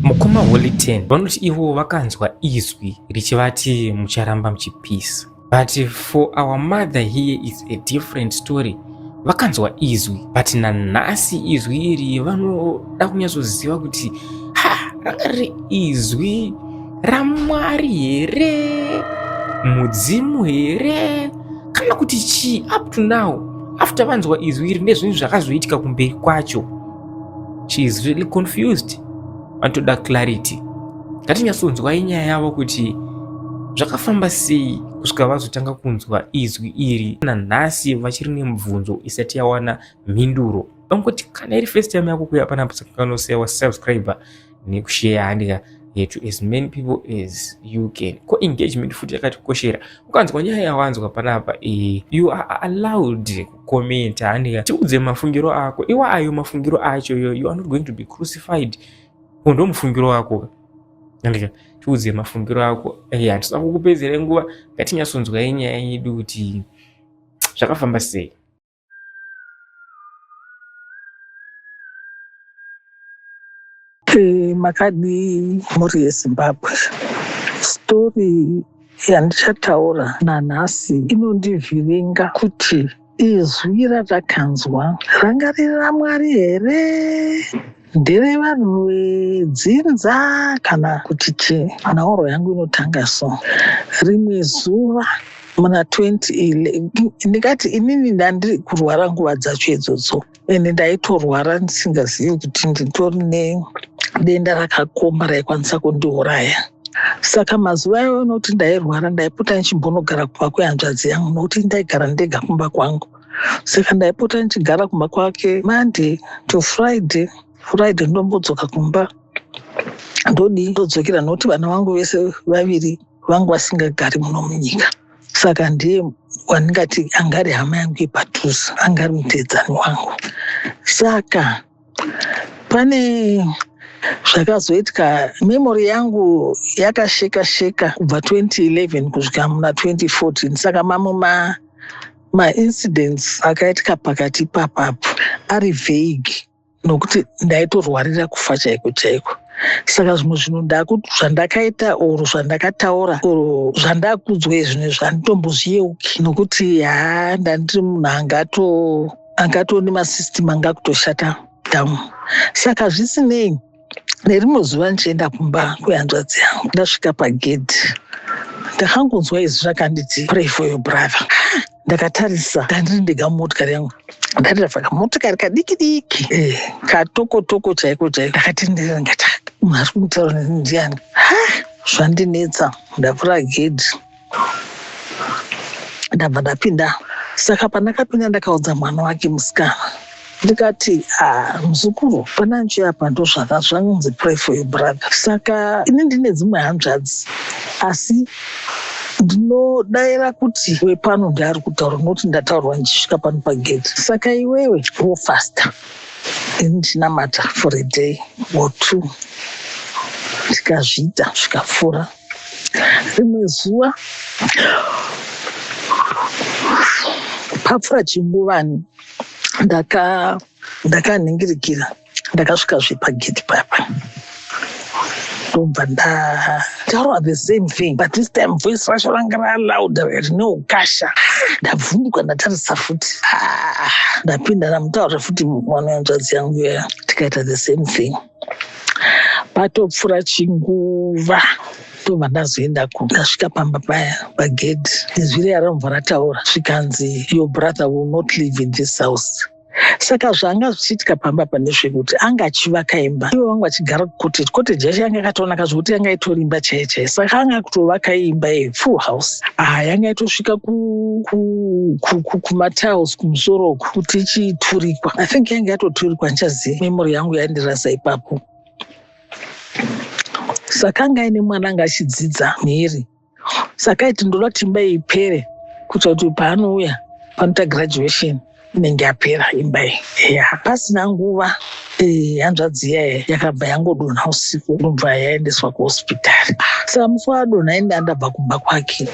Mukoma Holy Ten vanoti ivo vakanzwa izwi richivati mucharamba muchipisa. But for our mother here is a different story. Vakanzwa izwi but nanhasi izwi iri vanoda kunyatsoziva kuti ha ranga riri izwi raMwari here, mudzimu here, kana kuti chii. Up to now after vanzwa izwi iri nezvinhu zvakazoitika kumberi kwacho, she is really confused. Vanotoda clarity. Ngatinyatsonzwai nyaya yavo kuti zvakafamba sei kusvika vazotanga kunzwa izwi iri. Nanhasi vachiri nemubvunzo isati yawana mhinduro. Vangoti kana iri first time yako kuya panapa, saka kanosiya wasubscriber nekushare handika to as many people as you can. Ko engagement futi yakatikoshera. Ukanzwa nyaya yawanzwa panapa, you are allowed kucomment handika, tiudze mafungiro ako iwa ayo mafungiro acho. You are not going to be crucified. Ndo mufungiro wako handika, tiudze mafungiro ako. Handisina kukupedzera nguva, ngatinyatsonzwai nyaya yedu kuti zvakafamba sei. Makadii mhuri yeZimbabwe? Story yandichataura nanhasi inondivhiringa kuti izwi ratakanzwa ranga riri raMwari here, nderevanhu vedzinza, kana kuti chii. Nhauro yangu inotanga so. Rimwe zuva muna 2011, ndingati inini ndandiri kurwara nguva dzacho idzodzo, ende ndaitorwara ndisingazivi kuti nditori nedenda rakakomba raikwanisa kundiuraya. Saka mazuva iwayo, nokuti ndairwara, ndaipota ndichimbonogara kumba kwehanzvadzi yangu, nokuti ndaigara ndega kumba kwangu. Saka ndaipota ndichigara kumba kwake Monday to Friday. Friday ndombodzoka kumba, ndodii, ndodzokera, nokuti vana vangu vese vaviri vangu vasingagari muno munyika. Saka ndiye wandingati angari hama yangu yepadhuze, angari muteedzani wangu. Saka pane zvakazoitika, memory yangu yakasheka sheka kubva 2011 kusvika muna 2014. Saka mamwe maincidents akaitika pakati papapo ari vague, nokuti ndaitorwarira kufa chaiko chaiko. Saka zvimwe zvinhu zvandakaita or zvandakataura or zvandakudzwa izvino zvanditombozviyeuki, nokuti haa, ndandiri munhu angatoni masystem anga kutoshata down. Saka zvisinei, nerimwe zuva ndichienda kumba kwehanzvadzi yangu, ndasvika pagedhi, ndakangonzwa izwi rakanditi, "Pray for your brother." Ndakatarisa, ndandiri ndega mumotikari yangu. Ndarira kamotikari kadiki diki, katokotoko chaiko chaiko. Ndakatenderera, ndikati, "Munhu ari kumutaura ndiani?" Zvandinetsa. Ndavhura gedhi, ndabva ndapinda. Saka pandakapinda, ndakaudza mwana wake musikana, ndikati, "Ah, muzukuru, pana nchi apa ndo zvanzi pray for your brother." Saka ini ndine dzimwe hanzvadzi, asi ndinodayira kuti wepano ndaari kutaura, nokuti ndataurwa ndichisvika pano pagedhi. Saka iwewe wofasta, ini ndichinamata for a day or two. Tikazviita, zvikapfuura. Rimwe zuva papfuura chinguvani, ndakanhingirikira, ndakasvika zvepagedhi papa, ndobva ndataura the same thing, but this time voice racho ranga ralouder, rine ukasha. Ndabvunduka, ndatarisa futi. Ah, ndapinda, ndamutaura futi mwana wehanzvadzi yangu iya, tikaita the same thing. Patopfuura chinguva, ndobva ndazoenda ndasvika pamba paya pagedhi, izwi riya ranobva rataura, zvikanzi, "Your brother will not live in this house." Saka zvanga zvichiitika pamba pa ndezvekuti anga achivaka imba. Ivo vangu vachigara kucottage. Cottage yacho yanga yakatonaka zvokuti yanga itori imba chaiyo chaiyo. Saka anga kutovaka imba yefull house. Ah, yanga itosvika kumatiles kumusoro uku kuti ichiturikwa. I think yanga yatoturikwa, ndichaziva, memory yangu yandirasa ipapo. Saka anga aine mwana anga achidzidza mhiri. Saka aiti, "Ndoda kuti imba iyi ipere kuitira kuti paanouya panoita graduation inenge yapera imba iyi." Ya, pasina nguva, hanzvadzi iyaya yakabva yangodonha usiku, ndobva yaendeswa kuhospitari. Saka musi wadonha, ende andabva kumba kwake,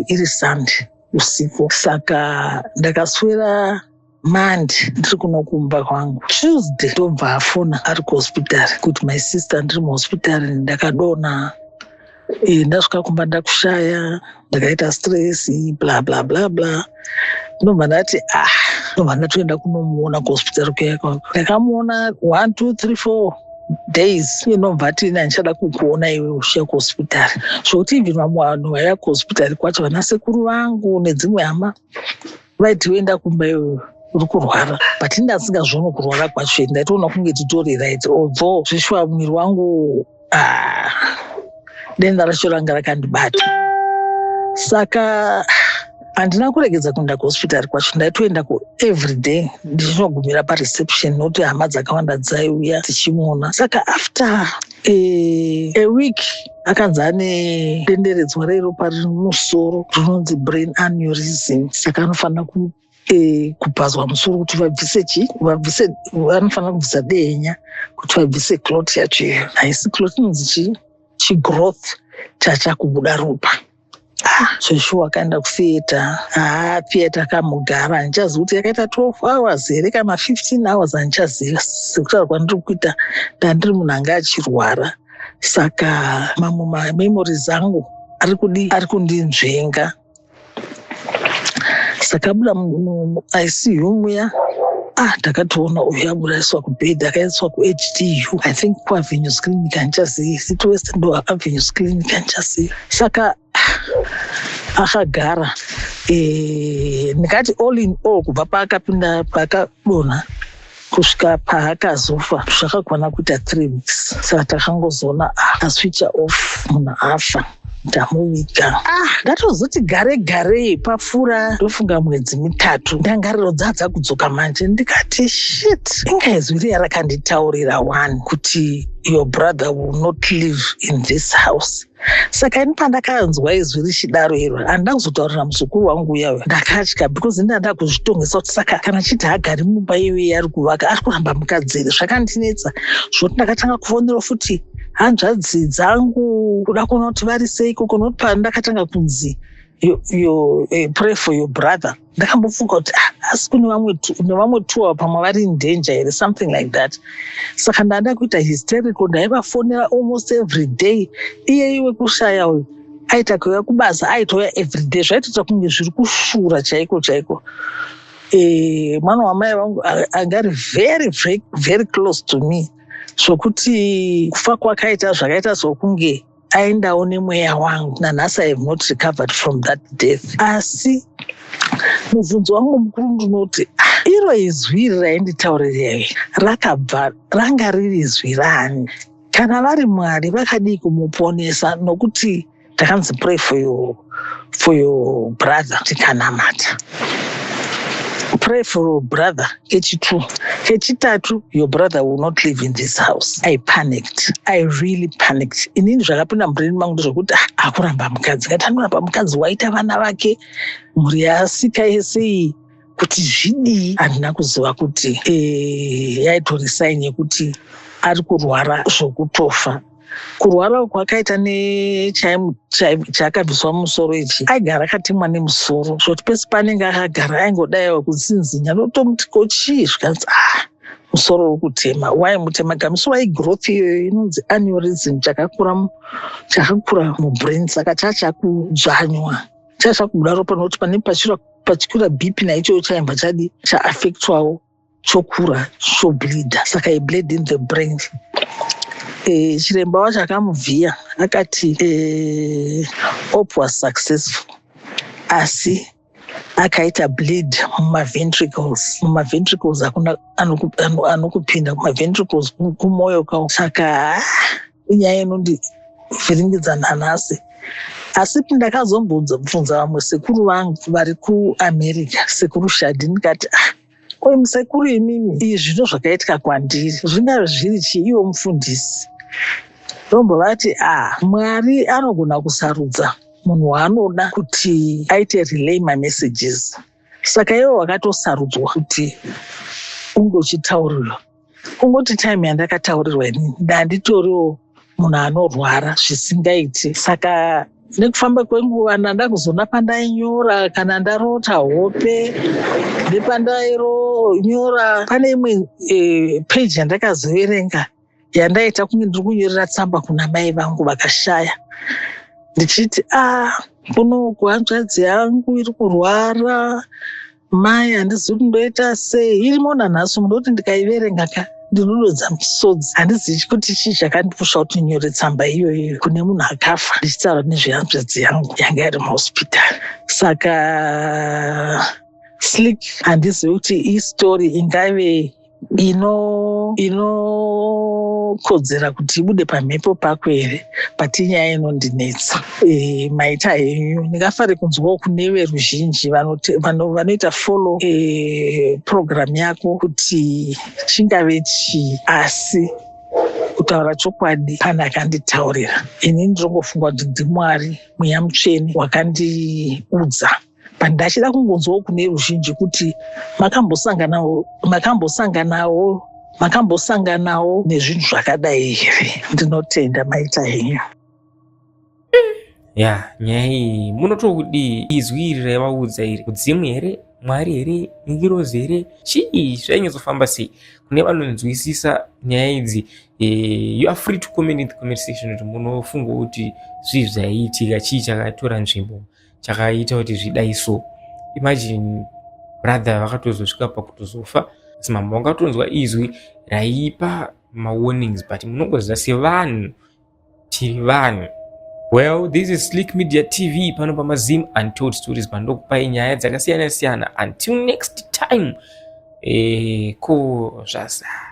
iri Sunday usiku. Saka ndakaswera Monday ndiri kuno kumba kwangu. Tuesday ndobva afona ari kuhospitari kuti, "My sister, ndiri muhospitari, ndakadonha. Ndasvika kumba ndakushaya, ndakaita stress, bla bla bla bla." Ndobva ndati, "Ah." Ndobva ndatoenda kunomuona kuhospitari kuya kwako. Ndakamuona 1, 2, 3, 4 days. Iye ndobva ati, "Ini handichada kukuona iwe uchiya kuhospitari." Zvokuti even vamwe vanhu vaiya kuhospitari kwacho, vana sekuru vangu nedzimwe hama, vaiti, "Uenda kumba iwewe, uri kurwara." But indasingazvioni kurwara kwacho, ndaitoona kunge titori right, although zveshuwa muviri wangu, ah, denda racho ranga rakandibata. Saka handina kuregedza kuenda kuhospitari kwacho. Ndaitoenda ku every day, ndichinogumira pareception, nokuti hama dzakawanda dzaiuya dzichimuona. Saka after a week akanzi ane denderedzwa reropa riri mumusoro rinonzi brain aneurysm. Saka anofanira kubhazwa musoro kuti vabvise chi vabvise, vanofanira kubvisa dehenya kuti vabvise clot yacho iyoyo. Haisi clot, inonzi chi chigrowth chachakubuda ropa. Ah, zveshuwa akaenda kutheatre. Haa, theatre akamugara, handichazivi kuti yakaita 12 hours here kana 15 hours, handichaziva. Sekutaura kwandiri kuita, ndandiri munhu anga achirwara, saka mamwe mamemories angu ari kudi ari kundinzvenga. Saka abuda muICU muya, ah, ndakatoona uyu abuda aiswa kubhedhi, akaiswa kuHDU, I think kuAvenues Clinic, handichazivi, City West ndo Avenues Clinic, handichazivi. Saka akagara, ndingati all in all, kubva paakapinda, paakadonha kusvika paakazofa, zvakakwana kuita 3 weeks. Saka takangozoona aswitcha off, munhu afa, ndamuviga. Ah, ndatozoti gare garei, papfuura ndofunga mwedzi 3, ndangariro dzadza kudzoka manje. Ndikati, "Shit, inga izwi riya rakanditaurira one kuti your brother will not live in this house." Saka ini pandakanzwa izwi richidaro iro, handina kuzotaurira muzukuru wangu uyayo. Ndakatya because ndanda kuzvitongesa kuti saka kana chiti haagari mumba iyoyi ari kuvaka, ari kuramba mukadzi here? Zvakandinetsa zvoti ndakatanga kufonera futi hanzvadzi dzangu kuda kuona kuti vari seiko. Kunoti pandakatanga kunzi pray for your brother, ndakambofunga kuti, ah, asi kune nevamwe two pamwe vari in danger here, something like that. Saka ndanda kuita hysterical, ndaivafonera almost every day. Iye iwe kushaya uyu aita kuuya kubasa, aitouya every day. Zvaitoita kunge zviri kushura chaiko chaiko. Mwana wamai vangu anga ari very, very, very close to me, zvokuti kufa kwakaita zvakaita sokunge aendawo nemweya wangu. Nanhasi I have not recovered from that death. Asi mubvunzo wangu mukuru ndinoti, ah, iro izwi iri rainditaurirai rakabva ranga riri izwi rani? Kana vari Mwari, vakadii kumuponesa? Nokuti ndakanzi, "Pray for your brother." Tikanamata, "Pray for your brother." Kechi2, kechitatu, "Your brother will not live in this house." I panicked, I really panicked. Inini zvakapinda mubrain mangu ndezvekuti, ah, akuramba mukadzi. Ngati anoramba mukadzi, waita vana vake, mhuri yaasika yese iyi, kuti zvidii? Handina kuziva kuti yaitori sign yekuti ari kurwara zvokutofa. Kurwara uku akaita nechaakabviswa mumusoro ichi, aigara akatemwa nemusoro, zvoti pese paanenge akagara aingodaiwa kutsinzinya. Ndotomuti, "Ko chii?" Zvikanzi, "Ah, musoro uri kutema." Waimutema gamisoro, aigrowth iyoyo inonzi aneurysm, chakakura, chakakura mubrain. Saka chachakudzvanywa, chachakubuda ropa, nokuti pane pachikura BP naichoyo chaibva chadi chaaffectwawo, chokura, chobleeda. Saka ibleed in the brain. Chiremba wacho akamuvhiya akati op was successful, asi akaita bleed mumaventricles. Mumaventricles hakuna anokupinda kumaventricles, kumwoyo kwavo. Saka inyaya inondivhiringidza nanhasi. Asi ndakazombobvunza vamwe sekuru vangu vari kuAmerica, Sekuru Shadi, ndikati, "Ah, oi musekuru imimi, izvi ndo zvakaitika kwandiri, zvingave zviri chii?" Iwo mufundisi ndombovati, "A, ah, Mwari anogona kusarudza munhu waanoda kuti aite relay mamessages. Saka iwo wakatosarudzwa kuti unge uchitaurirwa." Kungoti time yandakataurirwa inini, ndanditoriwo munhu anorwara zvisingaiti. Saka Nekufamba kwenguva ndandakuzona pandainyora kana ndarota hope nepandaironyora pane imwe e, page yandakazoverenga yandaita kunge ndiri kunyorera tsamba kuna mai vangu vakashaya ndichiti a ah, kunoku hanzvadzi yangu iri kurwara mai handizivi kuti ndoita sei irimo nanhasi munoti ndikaiverenga ka ndinododza misodzi handizivi kuti chii chakandipusha kuti nyore tsamba iyoyo kune munhu akafa ndichitaura nezvehanzvadzi yangu yanga iri muhospitari saka slick handizivi kuti istory ingave ino inokodzera kuti ibude pamhepo pako here but inyaya inondinetsa e, maita henyu ndingafare kunzwawo kune veruzhinji vanoita follow e, program yako kuti chingave chii asi kutaura chokwadi pane akanditaurira ini ndinongofunga kuti ndimwari mweya mutsvene wakandiudza but ndachida kungonzwawo kune ruzhinji kuti makambosanganawo makambosanganawo makambosanganawo nezvinhu zvakadai here ndinotenda maita henyu ya nyaya iyi munotokudii izwi iri raivaudza iri mudzimu here mwari here ngirozi here chii zvainyatsofamba sei kune vanonzwisisa nyaya idzi eh, you are free to comment in the comment section kuti munofunga kuti zvii zvaiitika chii chakatora nzvimbo chakaita kuti zvidai so imagine brother vakatozosvika pakutozofa asi mambo vangatonzwa izwi raipa mawarnings but munongoziva sevanhu tiri vanhu well this is Slick Media TV pano pamaZim Untold Stories pandokupai nyaya dzakasiyana siyana until next time eh, ko zvazara.